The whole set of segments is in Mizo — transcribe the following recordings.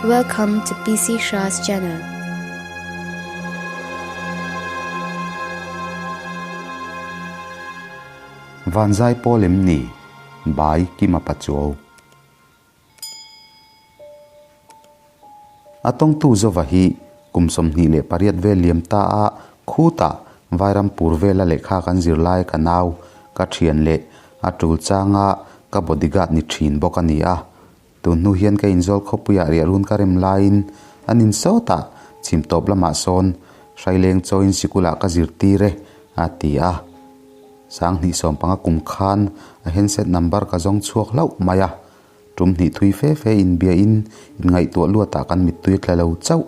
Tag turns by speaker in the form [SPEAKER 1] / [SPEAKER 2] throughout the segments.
[SPEAKER 1] Welcome to PC Shah's channel.
[SPEAKER 2] Vanzai pawl em ni? Bai Kima Pachuau. A tawngtu Zova hi kum 28 vel liam ta a, khutah Vairampur vela lehkha kan zir lai ka nau, ka thian leh a tul changa ka bodyguard ni thin bawk a ni a. Tun hnu hian ka inzawl khawpuiah riahrun ka rem laiin an insawtah chhim tawp lamah sawn Hraileng chawiin sikulah ka zirtir e a ti a. 2015 kum khan a handset number ka zawng chhuak hlauh mai a. Tum hnih thui fe fe inbiahin inngaihtuah luatah kan mittui tla lo chauh.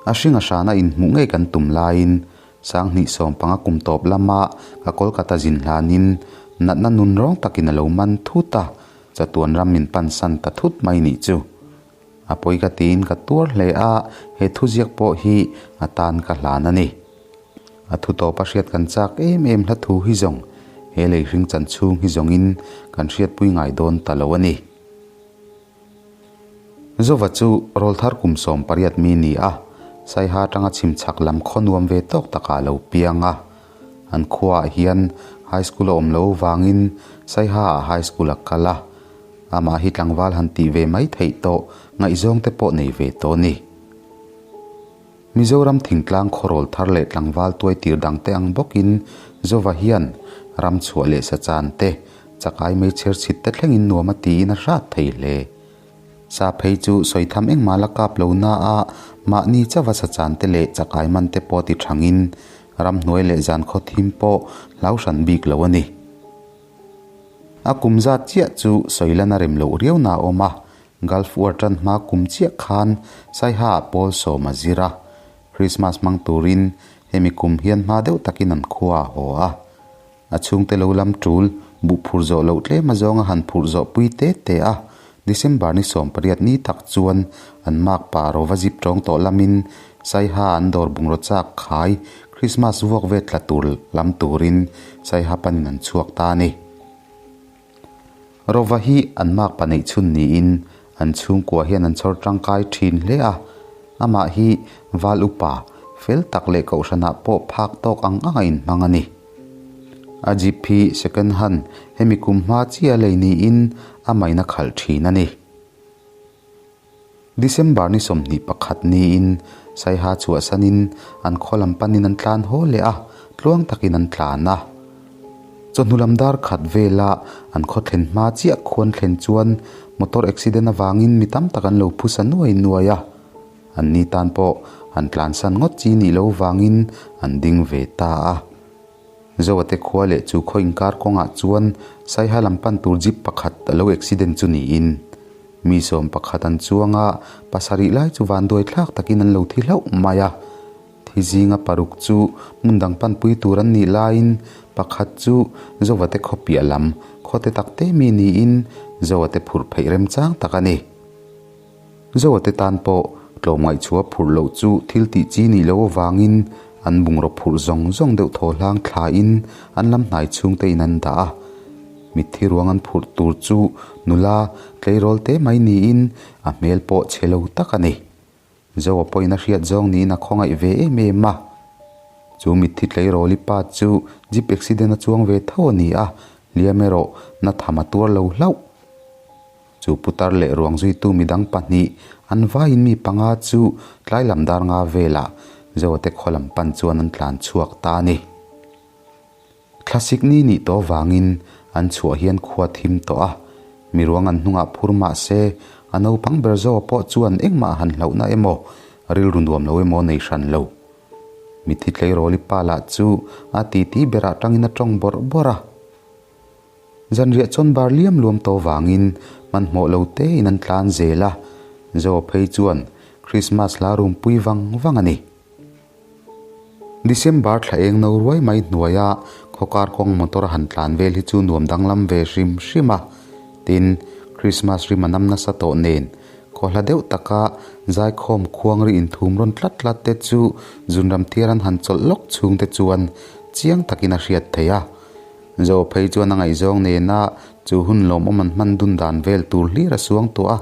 [SPEAKER 2] A hring a hrana inhmuh ngei kan tum laiin 2015 kum tawp lama ka Kolkata zin hlanin natna nun rawng takin a lo man thut a, chatuan ram min pansan ta thut mai nih chu. A pawi ka tiin ka tuar hle a, he thuziak pawh hi a tan ka hlan a ni. A thu tawp a hriat kan chak em em hla thu hi zawng he lei hring chan chhung hi zawngin kan hriatpui ngai dawn ta lo a ni. Zova chu rawlthar kum 18 mi ni a, Saiha atanga chhim chhak lam khaw nuam ve tawk takah a lo piang a. An khuaah hian high school a awm lo vangin Saiha ah high school a kal a. Amah hi tlangval han tih ve mai theih tawh ngaihzawng te pawh nei ve tawh a ni. Mizoram thingtlang khawrawl thar leh tlangval tuai tir dang te ang bawkin Zova hian ram chhuah leh sa chan te, chakai mei chher chhit te thlengin nuam a tiin a hrat thei hle. Sa phei chu sawi tham engmah la kap lo na a, mahni chauha sa chan te leh chakai man te pawh ti thangin ramhnuai leh zan khaw thim pawh hlau hran bik lo a ni. A kum zat chiah chu sawi lan a rem loh riau na a awm a, Gulf War tan hma kum chiah khan Saiha ah pawl sawm a zir a, Christmas hmang turin hemi kum hian hma deuh takin an khua a haw a. A chhungte lo lam tul, buh phur zawh loh tlem azawnga han phurh zawh pui te te a, December ni 18 ni tak chuan an mak pa rova zip tawng tawh lamin Saiha an dawr bungraw chak khai Christmas vuak ve tla tur lam turin Saiha panin an chhuak ta a ni. Rova hi an mak paneih chhun niin an chhungkua hian an chhawr tangkai thin hle a, amah hi val upa fel tak leh kohhranah pawh phak tawk ang ang a inhmang a ni. A jeep hi second hand hemi kum hma chiah lei niin a maina khalh thin a ni. December ni 21 niin Saiha chhuahsanin an khaw lam panin an tlan haw leh a, tluang takin an tlan a. Chawhnu lam dar khat vela an khaw thlen hma chiah khuan thlen chuan motor accident avangin mi tam tak an lo phusa nuai nuai a. An ni tan pawh an tlansan ngawt chi nih lo vangin an ding ve ta a. Zoate khua leh chu khaw inkar kawngah chuan Saiha lam pan tur jeep pakhat a lo accident chu niin mi 11 an chuang a, pasarih lai chu vanduai thlak takin an lo thi hlauh mai a. Thi zinga paruk chu hmun dang panpui tur an nih laiin pakhat chu Zoate khaw piah lam khaw te tak te mi niin Zoate phurh pheih remchang tak a ni. Zoate tan pawh tlawmngaihchhuah phurh loh chu thil tih chi nih loh avangin an bungraw phurh zawng zawng deuh thaw hlang thlain an lam hnai chhungte in an dah a. Mitthi ruang an phurh tur chu nula tleirawl te mai niin a hmel pawh chhe lo tak a ni. Zoa pawhin a hriat zawng niin a khawngaih ve em em a. Chu mitthi tleirawli pa chu jeep accident a chuang ve tho a ni a, hliam erawh na tham a tuar lo hlauh. Chu putar leh ruang zuitu midang pahnih an vaiin mi panga chu tlai lam dar nga velah Zoate khaw lam pan chuan an tlan chhuak ta a ni. Thlasik ni nih tawh vangin an chhuah hian khua thim tawh a, mi ruang an hnungah phur mah se a naupang ber Zoa pawh chuan engmah han hlauhna emaw rilru nuam lo emaw nei hran lo. Mitthi tleirawli pa lah chu a titi berah tangin a tawng bawrh bawrh a. Zanriah chuan bar liam luam tawh vangin hmanhmawh lo tein an tlan zel a, Zoa phei chuan Christmas hla rum pui vang vang a ni. December thla eng no ruai mai hnuaia khawkar kawng motor a han tlan vel hi chu nuam danglam ve hrim hrim a, tin Christmas rim a nam nasa tawh nen khaw hla deuh taka zaikhawm khuang ri inthum rawn tlat tlat te chu zunram thiar an han chawlh lawk chhung te chuan chiang takin a hriat theih a. Zo phei chuan a ngaihzawng nena chu hun lawmawm an hman dun dan vel tur hlir a suang tawh a,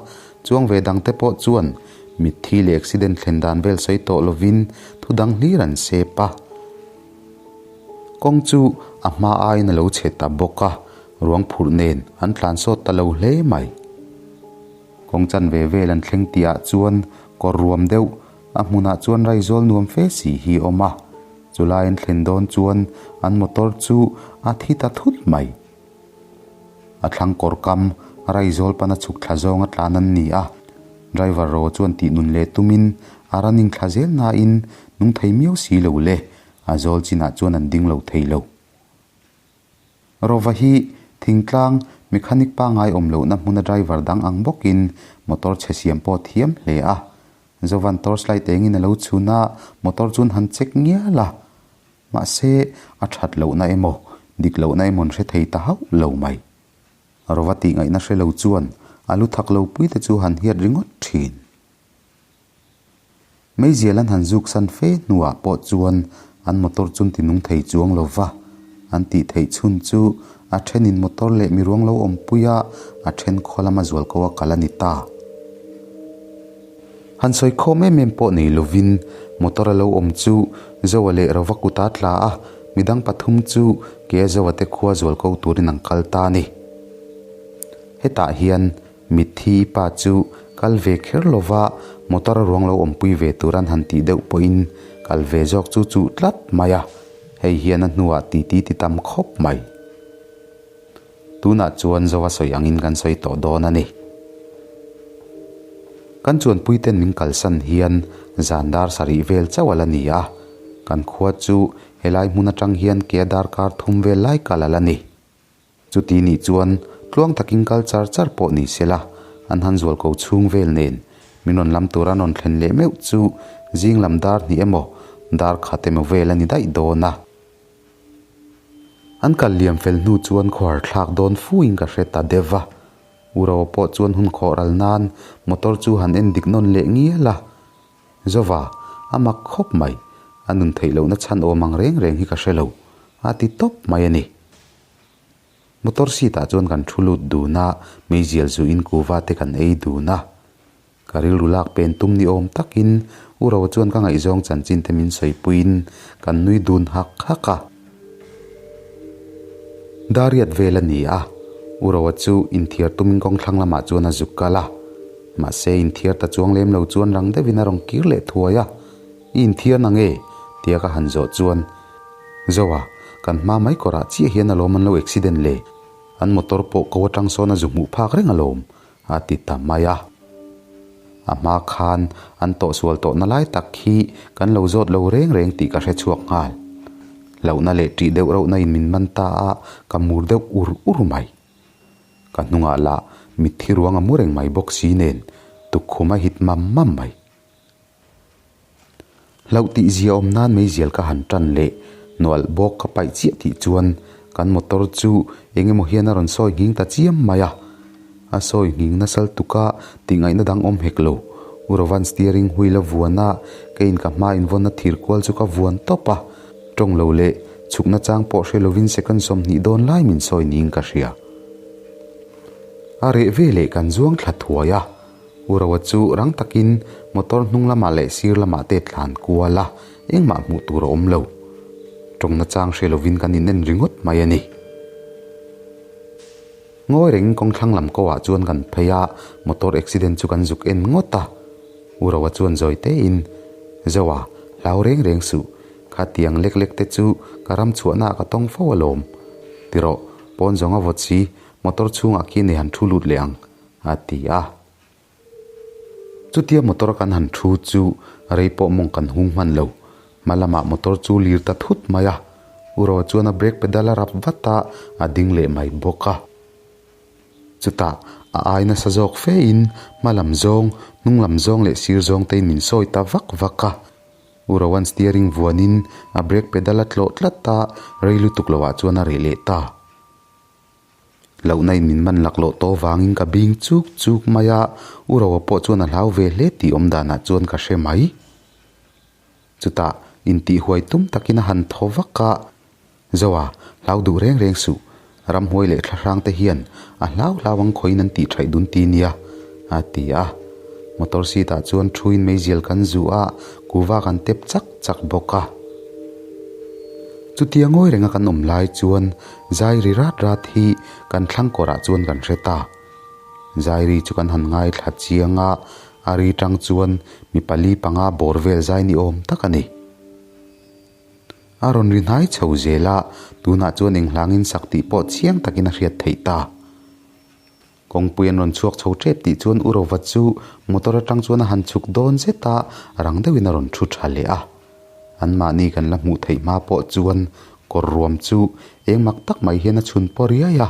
[SPEAKER 2] Chuang ve dangte pawh chuan mitthi leh accident thlen dan vel sawi tawh lovin thu dang hlir an sep a. Kawng chu a hma aiin a lo chhe ta bawk a, ruang phurh nen an tlan sawt ta lo hle mai. Kawng chanve vel an thleng tihah chuan kawr ruam deuh a hmunah chuan Raizawl nuam fe si hi a awm a, chulai an thlen dawn chuan an motor chu a thi ta thut mai. A thlang kawr kam Raizawl pana chhuk thla zawnga tlan an ni a, driver ro chuan tih nun leh tumin a running thla zel nain nung thei miau si lo le, a zawl chinah chuan an ding lo thei lo. Rova hi thingtlang mechanic pangngai awm lohna hmuna driver dang ang bawkin motor chhe siam pawh thiam hle a. Zovan torchlight engin a lo chhun a, motor chuan han check ngial a. Mahse, a that lohna emaw, dik lohna emaw an hre thei ta hauh lo mai. Rova tih ngaihna hre lo chuan a lu thak lo pui te chu han hiat ringawt thin. Meizial an han zuk san fe hnuah pawh chuan an motor chun ti nung thei chuang lo va, an tih theih chhun chu a thenin motor leh miruang lo awmpui a, a then khaw lama zual ko a kal a ni ta. Han sawi khawm em em pawh nei lovin motor a lo awm chu Zoa leh Rova kuta tla a, midang pathum chu ke Zoa te khua zual ko turin an kal ta a ni. Hetah hian Mitthi pa chu kal ve kher lova motor a ruang lo awmpui ve tur an han tih deuh pawhin kal ve zawk chu chuh tlat mai a, hei hian a hnuah titi ti tam khawp mai. Tunah chuan Zoa sawi angin kan sawi tawh dawn a ni. Kan chuanpuiten min kalsan hian zan dar sarih vel chauh a la ni a, kan khua chu helai hmun atang hian ke a darkar thum vel lai kal a la ni. Chuti nih chuan tluang takin kal char char pawh ni se la, an han zual ko chhung vel nen min rawn lam tura rawn thlen leh meuh chu zing lam dar hnih emaw dar khat emaw vel a ni daih dawn a. An kal liam fel hnu chuan khuar thlak dawn fuin ka hre ta deuh va. Urawa pawh chuan hun khawh ral nan motor chu han en dik nawn leh ngial a. Zova, a mak khawp mai, a nun theih lohna chhan awm ang reng reng hi ka hre lo, a ti tawp mai a ni. Motor seat ah chuan kan thu lut dun a, meizial zuin kuva te kan ei dun a. Ka rilru lak pen tum ni awm takin U Roa chuan ka ngaihzawng chanchin te min sawipuiin kan nui dun hak hak a. Dariat vel a ni a, U Roa chu inthiar tumin kawngthlang lamah chuan a zuk kal a. Mahse inthiar ta chuang lem lo chuan rang deuhin a rawn kir leh thuai a, I inthiar na nge? tia ka han zawh chuan Zoa, kan hma mai kawrah chiah hian alawm an lo accident le, an motor pawh ko atang sawn a zu hmuh phak reng alawm, a ti ta mai a. A hma khan an tawhsual tawhna lai tak hi kan lo zawt lo reng reng tih ka hre chhuak nghal. Hlauhna leh ṭih deuh rauhna in min man ta a, ka mur deuh ur ur mai. Ka hnungah lah mitthi ruang a mu reng mai bawk si nen tukkhum a hit mam mam mai. Hlauh tih zia awm nan meizial ka han tan leh nualh bawk ka paih chiah tih chuan kan motor chu eng emaw hian a rawn sawi nghing ta chiam mai a. A sawi nghing nasal tuka tih ngaihna dang awm hek lo. U Rovan steering wheel a vuan a, keiin ka hma invawnna thir kual chu ka vuan tawp a. Tawng lo leh chhukna chang pawh hre lovin second 20 dawn lai min sawi niin ka hria. A reh ve leh kan zuang thla thuai a. U Roa chu rang takin motor hnung lamah leh sir lamah te tlan kual a, engmah hmuh tur a awm lo. Tawngna chang hre lovin kan inen ringawt mai a ni. Ngawi rengin kawng thlang lam ko ah chuan kan phei a, motor accident chu kan zuk en ngawt a. U Roa chuan zawi tein, Zoa, hlau reng reng suh, khatiang lek lek te chu ka ram chhuahna ah ka tawng fo alawm. Tirawh, pawn zawng a vawt si, motor chhungah khian i han thu lut leh ang. A ti a. Chutia motor kan han thu chu rei pawh mawng kan hung hman lo. Hma lamah motor chu lir ta thut mai a. U Roa chuan a brake pedal a rap vat a, a ding leh mai bawk a. Chutah a ai nasa zawk fe in hma lam zawng, hnung lam zawng leh sir zawng te in min sawi ta vak vak a. U Roa'n steering vuanin a brake pedal a tlawh tlat a, rei lutuk lo ah chuan a reh leh ta. Lohna in min man laklawh tawh vangin ka bing chuk chuk mai a, U Roa pawh chuan a hlau ve hle tih awm danah chuan ka hre mai. Chutah intihhuai tum takin a han thaw vak a, Zoa, hlau duh reng reng suh, ramhuai leh thlahrang te hian a hlau hlau ang khawiin an tih thaih dun ti nia, a ti a. Motor seat ah chuan thuin meizial kan zu a, kuva kan tep chak chak bawk a. Chutia ngawi renga kan awm lai chuan zai ri rat rat hi kan thlang kawrah chuan kan hre ta. Zai ri chu kan han ngaithla chiang a, a ri tang chuan mi pali panga bawr vel zai ni awm tak a ni. A rawn ri hnai chho zel a, tunah chuan enghlangin sak tih pawh chiang takin a hriat theih ta. Kawngpui an rawn chhuak chho tep tih chuan U Rova chu motor atang chuan a han chhuk dawn zet a, rang deuhin a rawn thu tha leh a. Anmahni kan la hmuh theih hma pawh chuan kawr ruam chu eng mak tak mai hian a chhun paw riai a.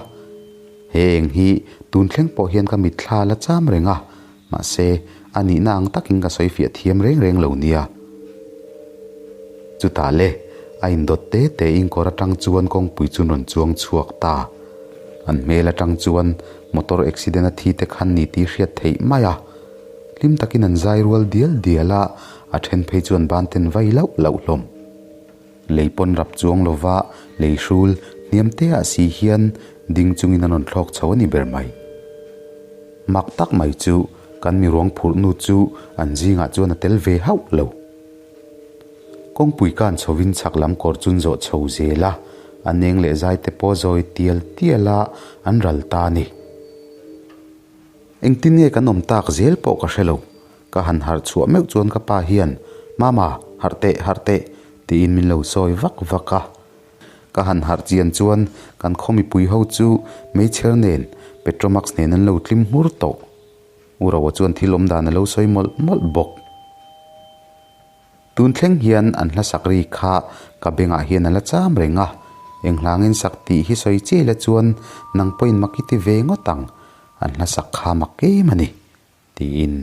[SPEAKER 2] He eng hi tun thleng pawh hian ka mitthla la cham reng a, mahse a nihna ang takin ka sawi fiah thiam reng reng lo nia. Chutah le, a indawt te te in kawr atang chuan kawngpui chu an rawn chuang chhuak ta. An hmel atang chuan motor accident a thi te khan ni tih hriat theih mai a. Hlim takin an zai rual dial dial a, a then phei chuan ban ten vai lauh lauh hlawm. Lei pawn rap chuang lova lei hrul hniam te ah si hian ding chungin an rawn thlawk chho a ni ber mai. Mak tak mai chu kan mi ruang phurh nu chu an zingah chuan a tel ve hauh lo. Kawngpui kan chhovin chhak lam kawr chun zawh chho zel a, a neng leh zai te pawh zawi tial tial a an ral ta a ni. Engtin nge kan awm tak zel pawh ka hre lo. Ka han harh chhuah meuh chuan ka pa hian, Mama, harh teh, harh teh, tiin min lo sawi vak vak a. Ka han harh chian chuan kan khaw mipui ho chu meichher nen Petromax nen an lo tlim hmur tawh. U Roa chuan thil awm dan a lo sawi mawlh mawlh bawk. Tun thleng hian an hla sak ri kha ka bengah hian a la cham reng a, eng hlangin sak tih hi sawi chiai la chuan nang pawhin mak i ti ve ngawt ang, an hla sak kha mak em a ni, tiin.